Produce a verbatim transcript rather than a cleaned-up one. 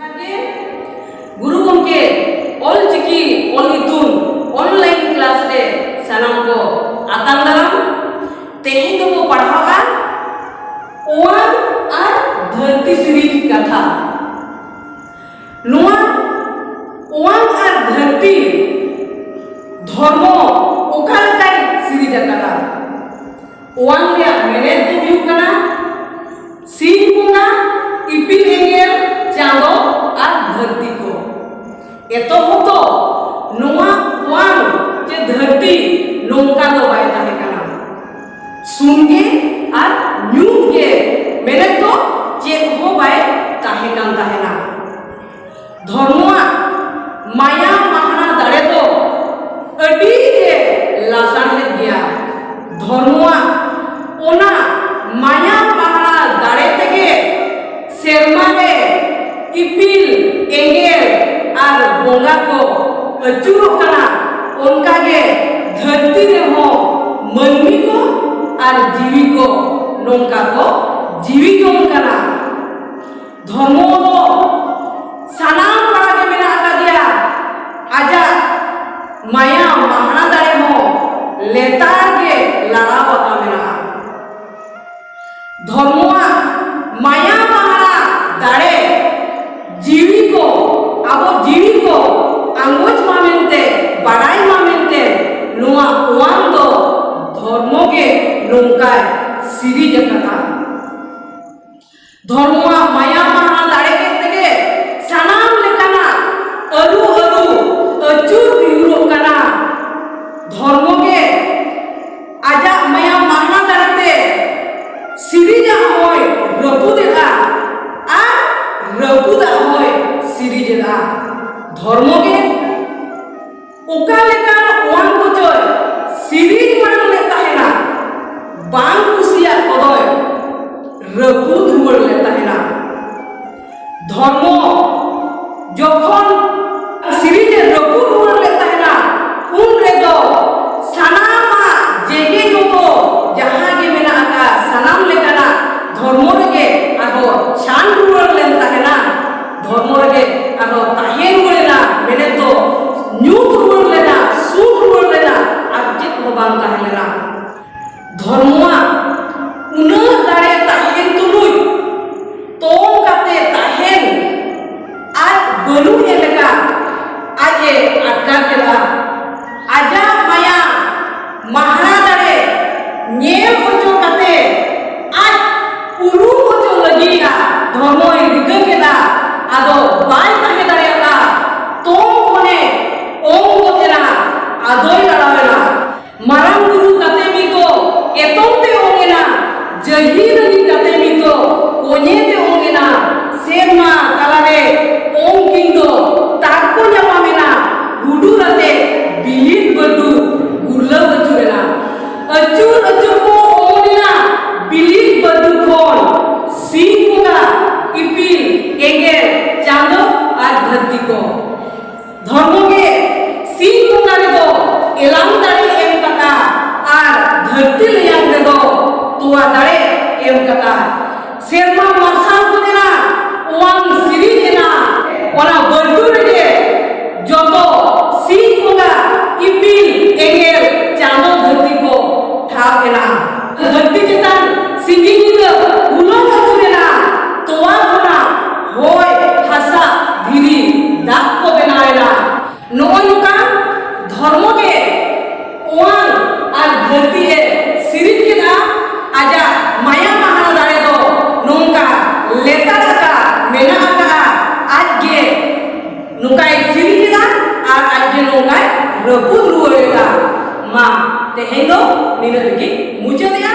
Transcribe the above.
ᱡᱚᱦᱟᱨ ᱜᱮ᱾ ᱜᱩᱨᱩ ᱜᱚᱢᱠᱮ ᱚᱞ ᱪᱤᱠᱤ ᱚᱞ ᱤᱛᱩᱱ online class ᱨᱮ ᱥᱟᱱᱟᱢ ᱠᱚ ᱟᱛᱟᱝ ᱫᱟᱨᱟᱢ᱾ ᱛᱮᱦᱮᱧ ᱫᱚᱵᱚ ᱯᱟᱲᱦᱟᱣᱟ ᱚᱣᱟᱝ ᱟᱨ ᱫᱷᱟᱹᱨᱛᱤ ᱥᱤᱨᱤᱡ ᱠᱟᱛᱷᱟ᱾ ᱱᱚᱣᱟ ᱚᱣᱟᱝ ᱟᱨ ᱫᱷᱟᱹᱨᱛᱤ ᱫᱷᱚᱨᱢᱚ ᱚᱠᱟ ᱞᱮᱠᱟᱭ ᱥᱤᱨᱤᱡ ᱟᱠᱟᱫᱟ? ᱚᱣᱟᱝ ᱨᱮᱭᱟᱜ ᱢᱮᱱᱮᱛ ᱫᱚ ᱦᱩᱭᱩᱜ ᱠᱟᱱᱟ ᱥᱤᱧ ᱵᱚᱸᱜᱟ, ᱤᱯᱤᱞ ᱮᱸᱜᱮᱞ, ᱪᱟᱸᱫᱚ ᱟᱨ ᱫᱷᱟᱹᱨᱛᱤ ᱠᱚ᱾ ᱮᱛᱚᱦᱚᱵ ᱫᱚ ᱱᱚᱣᱟ ᱚᱣᱟᱝ ᱪᱮ ᱫᱷᱟᱹᱨᱛᱤ ᱱᱚᱝᱠᱟ ᱫᱚ ᱵᱟᱭ ᱛᱟᱦᱮᱸ ᱠᱟᱱᱟ᱾ ᱥᱩᱱ ᱜᱮ ᱟᱨ ᱧᱩᱛ ᱜᱮ, ᱢᱮᱱᱮᱛ ᱫᱚ ᱪᱮᱫ ᱦᱚᱸ ᱵᱟᱭ ᱛᱟᱦᱮᱸ ᱠᱟᱱ ᱛᱟᱦᱮᱱᱟ᱾ ᱫᱷᱚᱨᱢᱚᱣᱟᱜ ᱢᱟᱭᱟ ᱢᱟᱦᱟᱲᱟ ᱫᱟᱲᱮ ᱫᱚ ᱟᱹᱰᱤ ᱜᱮ ᱞᱟᱥᱟᱲᱦᱮᱫ ᱜᱮᱭᱟ᱾ ᱫᱷᱚᱨᱢᱚᱣᱟᱜ ᱚᱱᱟ ᱢᱟᱭᱟ ᱢᱟᱦᱟᱲᱟ ᱫᱟᱲᱮ ᱛᱮᱜᱮ ᱥᱮᱨᱢᱟ ᱨᱮ ᱤᱯᱤᱞ, ᱮᱸᱜᱮᱞ ᱟᱨ ᱵᱚᱸᱜᱟ ᱠᱚ ᱟᱹᱪᱩᱨᱚᱜ ᱠᱟᱱᱟ, ᱚᱱᱠᱟᱜᱮ ᱫᱷᱟᱹᱨᱛᱤ ᱨᱮᱦᱚᱸ ᱢᱟᱹᱱᱢᱤ ᱠᱚ ᱟᱨ ᱡᱤᱣᱤ ᱠᱚ ᱱᱚᱝᱠᱟ ᱠᱚ ᱡᱤᱣᱤ ᱡᱚᱝ ᱠᱟᱱᱟ᱾ ᱫᱷᱚᱨᱢᱚ ᱫᱚ ᱥᱟᱱᱟᱢ ᱯᱟᱲᱟ ᱜᱮ ᱢᱮᱱᱟᱜ ᱟᱠᱟᱫᱮᱭᱟ᱾ ᱟᱡᱟᱜ ᱢᱟᱭᱟ ᱢᱟᱦᱟᱲᱟ ᱫᱟᱲᱮ ᱦᱚᱸ ᱞᱮᱛᱟᱲ ᱜᱮ ᱞᱟᱲᱟᱣ ᱟᱠᱟ ᱢᱮᱱᱟᱜᱼᱟ᱾ ᱫᱷᱚᱨᱢᱚᱣᱟᱜ ᱢᱟᱭᱟ ᱢᱟᱦᱟᱲᱟ ᱫᱟᱲᱮ ᱡᱤᱣᱤ ᱠᱚ, ᱟᱵᱚ ᱡᱤᱣᱤ ᱠᱚ ᱟᱸᱜᱚᱪ ᱢᱟ ᱢᱮᱱᱛᱮ, ᱵᱟᱰᱟᱭ ᱢᱟ ᱢᱮᱱᱛᱮ, ᱱᱚᱣᱟ ᱚᱣᱟᱝ ᱫᱚ ᱫᱷᱚᱨᱢᱚ ᱜᱮ ᱱᱚᱝᱠᱟᱭ ᱥᱤᱨᱤᱡ ᱟᱠᱟᱫᱼᱟ᱾ ᱫᱷᱚᱨᱢᱚᱣᱟᱜ ᱢᱟᱭᱟ ᱢᱟᱦᱟᱲᱟ ᱫᱟᱲᱮ ᱠᱮᱫ ᱛᱮᱜᱮ ᱥᱟᱱᱟᱢ ᱞᱮᱠᱟᱱᱟᱜ ᱟᱹᱨᱩ ᱟᱹᱨᱩ ᱟᱹᱪᱩᱨ ᱵᱤᱦᱩᱨᱚᱜ ᱠᱟᱱᱟ᱾ ᱫᱷᱚᱨᱢᱚ ᱜᱮ ᱟᱡᱟᱜ ᱢᱟᱭᱟ ᱢᱟᱦᱟᱲᱟ ᱫᱟᱲᱮ ᱛᱮ ᱥᱤᱨᱤᱡᱟᱜ ᱦᱚᱸᱭ ᱨᱟᱹᱯᱩᱫᱮᱜᱼᱟ ᱟᱨ ᱨᱟᱹᱯᱩᱫᱟᱜ ᱦᱚᱸᱭ ᱥᱤᱨᱤᱡᱮᱫᱼᱟ᱾ ᱫᱷᱚᱨᱢᱚ ᱜᱮ ᱚᱠᱟ ᱞᱮᱠᱟᱱ ᱚᱣᱟᱝ ᱠᱚᱪᱚᱭ ᱥᱤᱨᱤᱡ ᱢᱟᱲᱟᱝ ᱞᱮᱫ ᱛᱟᱦᱮᱱᱟ, ᱵᱟᱝ ᱠᱩᱥᱤᱭᱟᱜ ᱠᱚᱫᱚᱭ ᱨᱟᱹᱯᱩᱫ ᱨᱩᱣᱟᱹᱲ ᱞᱮᱫ ᱛᱟᱦᱮᱱᱟ᱾ ᱫᱷᱚᱨᱢᱚ ᱡᱚᱠᱷᱚᱱ ᱥᱤᱨᱤᱡ ᱮ ᱨᱟᱹᱯᱩᱫ ᱨᱩᱣᱟᱹᱲ ᱞᱮᱫ ᱛᱟᱦᱮᱱᱟ, ᱩᱱ ᱨᱮᱫᱚ ᱥᱟᱱᱟᱢᱟᱜ ᱡᱮᱜᱮ ᱡᱚᱛᱚ ᱡᱟᱦᱟᱸ ᱜᱮ ᱢᱮᱱᱟᱜ ᱟᱠᱟᱫ ᱥᱟᱱᱟᱢ ᱞᱮᱠᱟᱱᱟᱜ ᱫᱷᱚᱨᱢᱚ ᱨᱮᱜᱮ ᱟᱨᱦᱚᱸ ᱪᱷᱟᱱ ᱨᱩᱣᱟᱹᱲ ᱞᱮᱱ ᱛᱟᱦᱮᱱᱟ᱾ ᱦᱚᱲᱢᱚ ᱨᱮᱜᱮ ᱟᱨᱦᱚᱸ ᱛᱟᱦᱮᱸ ᱨᱩᱣᱟᱹᱲ ᱮᱱᱟ, ᱢᱮᱱᱮᱫ ᱫᱚ ᱧᱩᱛ ᱨᱩᱣᱟᱹᱲ ᱞᱮᱱᱟ, ᱥᱩᱱ ᱨᱩᱣᱟᱹᱲ ᱞᱮᱱᱟ, ᱟᱨ ᱪᱮᱫ ᱦᱚᱸ ᱵᱟᱝ ᱛᱟᱦᱮᱸ ᱞᱮᱱᱟ᱾ ᱫᱷᱚᱨᱢᱚᱣᱟᱜ ᱩᱱᱟᱹᱜ ᱫᱟᱲᱮ ᱛᱟᱦᱮᱱ ᱛᱩᱞᱩᱡ ᱛᱚᱞ ᱠᱟᱛᱮ ᱛᱟᱦᱮᱱ ᱟᱡ ᱵᱟᱹᱱᱩᱜ ᱮ ᱞᱮᱠᱟ ᱟᱡ ᱮ ᱟᱴᱠᱟᱨ ᱠᱮᱫᱟ᱾ ᱟᱡᱟᱜ ᱢᱟᱭᱟ ᱢᱟᱦᱟᱨᱟ ᱫᱟᱲᱮ ᱧᱮᱞ ᱦᱚᱪᱚ ᱠᱟᱛᱮ ᱟᱡ ᱩᱨᱩᱢ ᱦᱚᱪᱚ ᱞᱟᱹᱜᱤᱫ ᱫᱷᱚᱨᱢᱚᱭ ᱨᱤᱠᱟᱹ ᱠᱮᱫᱟ᱾ ᱟᱫᱚ ᱵᱟᱭ ᱛᱟᱦᱮᱸ ᱫᱟᱲᱮᱭᱟᱫᱟ᱾ ᱛᱚᱞ ᱠᱷᱚᱱᱮ ᱚᱝ ᱜᱚᱫ ᱮᱱᱟ, ᱟᱫᱚᱭ ᱞᱟᱲᱟᱣ ᱮᱱᱟ᱾ ᱢᱟᱨᱟᱝ ᱵᱩᱨᱩ ᱠᱟᱛᱮ ᱢᱤᱫ ᱫᱚ ᱮᱛᱚᱢ ᱛᱮ ᱚᱝ ᱮᱱᱟ, ᱡᱟᱹᱦᱤ ᱨᱟᱹᱱᱤ ᱠᱟᱛᱮ ᱢᱤᱫ ᱫᱚ ᱠᱚᱧᱮ ᱛᱮ ᱚᱝ ᱮᱱᱟ᱾ ᱥᱮᱨᱢᱟ ᱛᱟᱞᱟᱨᱮ ᱚᱝ ᱠᱤᱱ ᱫᱚ ᱛᱟᱨᱠᱚ ᱧᱟᱯᱟᱢ ᱮᱱᱟ, ᱦᱩᱰᱩᱨ ᱟᱛᱮ ᱵᱤᱞᱤᱫ ᱵᱟᱹᱨᱰᱩ ᱜᱩᱨᱞᱟᱹᱣ ᱟᱹᱪᱩᱨ ᱮᱱᱟ᱾ ᱟᱹᱪᱩᱨ ᱟᱹᱪᱩᱨ ᱠᱚ ᱚᱢᱚᱱ ᱮᱱᱟ ᱵᱤᱞᱤᱫ ᱵᱟᱹᱨᱰᱩ ᱠᱷᱚᱱ ᱥᱤᱧ ᱵᱚᱸᱜᱟ, ᱤᱯᱤᱞ, ᱮᱸᱜᱮᱞ, ᱪᱟᱸᱫᱚ ᱟᱨ ᱫᱷᱟᱹᱨᱛᱤ ᱠᱚ᱾ ᱫᱷᱚᱨᱢᱚ ᱜᱮ ᱥᱤᱧ ᱵᱚᱸᱜᱟ ᱨᱮᱫᱚ ᱮᱞᱟᱝ ᱫᱟᱲᱮ ᱮᱢ ᱠᱟᱫᱟ ᱟᱨ ᱫᱷᱟᱹᱨᱛᱤ ᱞᱮᱭᱟᱝ ᱨᱮᱫᱚ ᱛᱚᱣᱟ ᱫᱟᱲᱮ ᱮᱢ ᱠᱟᱫᱟ᱾ ᱥᱮᱨᱢᱟ ᱢᱟᱨᱥᱟᱞ ᱠᱚ ᱮᱱᱟ, ᱚᱣᱟᱝ ᱥᱤᱨᱤᱡ ᱮᱱᱟ, ᱚᱱᱟ ᱵᱟᱹᱨᱰᱩ ᱨᱮᱜᱮ ᱡᱚᱛᱚ ᱥᱤᱧ ᱵᱚᱸᱜᱟ, ᱤᱯᱤᱞ, ᱮᱸᱜᱮᱞ, ᱪᱟᱸᱫᱚ, ᱫᱷᱟᱹᱨᱛᱤ ᱠᱚ ᱴᱷᱟᱶ ᱮᱱᱟ᱾ ᱫᱷᱟᱹᱨᱛᱤ ᱪᱮᱛᱟᱱ ᱥᱤᱧ ᱧᱤᱫᱟᱹ ᱦᱩᱞᱟᱹᱝ ᱟᱹᱪᱩᱨ ᱮᱱᱟ᱾ ᱛᱚᱣᱟ ᱠᱷᱚᱱᱟᱜ ᱦᱚᱭ, ᱦᱟᱥᱟ, ᱫᱷᱤᱨᱤ, ᱫᱟᱜ ᱠᱚ ᱵᱮᱱᱟᱣ ᱮᱱᱟ᱾ ᱱᱚᱜᱼᱚᱭ ᱱᱚᱝᱠᱟ ᱫᱷᱚᱨᱢᱚ ᱜᱮ ᱚᱣᱟᱝ ᱟᱨ ᱫᱷᱟᱹᱨᱛᱤ ᱮ ᱥᱤᱨᱤᱡ ᱠᱮᱫᱟ᱾ ᱟᱡᱟᱜ ᱢᱟᱭᱟ ᱢᱟᱦᱟᱞ ᱫᱟᱲᱮ ᱫᱚ ᱱᱚᱝᱠᱟ ᱞᱮᱛᱟᱲ ᱟᱠᱟᱫ ᱢᱮᱱᱟᱜ ᱟᱠᱟᱫᱼᱟ᱾ ᱟᱡ ᱜᱮ ᱱᱚᱝᱠᱟᱭ ᱥᱤᱨᱤᱡ ᱮᱫᱟ ᱟᱨ ᱟᱡ ᱜᱮ ᱱᱚᱝᱠᱟᱭ ᱨᱟᱹᱯᱩᱫ ᱨᱩᱣᱟᱹᱲ ᱮᱫᱟ᱾ ᱢᱟ, ᱛᱮᱦᱮᱧ ᱫᱚ ᱱᱤᱱᱟᱹᱜ ᱨᱮᱜᱮ ᱢᱩᱪᱟᱹᱫᱮᱜᱼᱟ᱾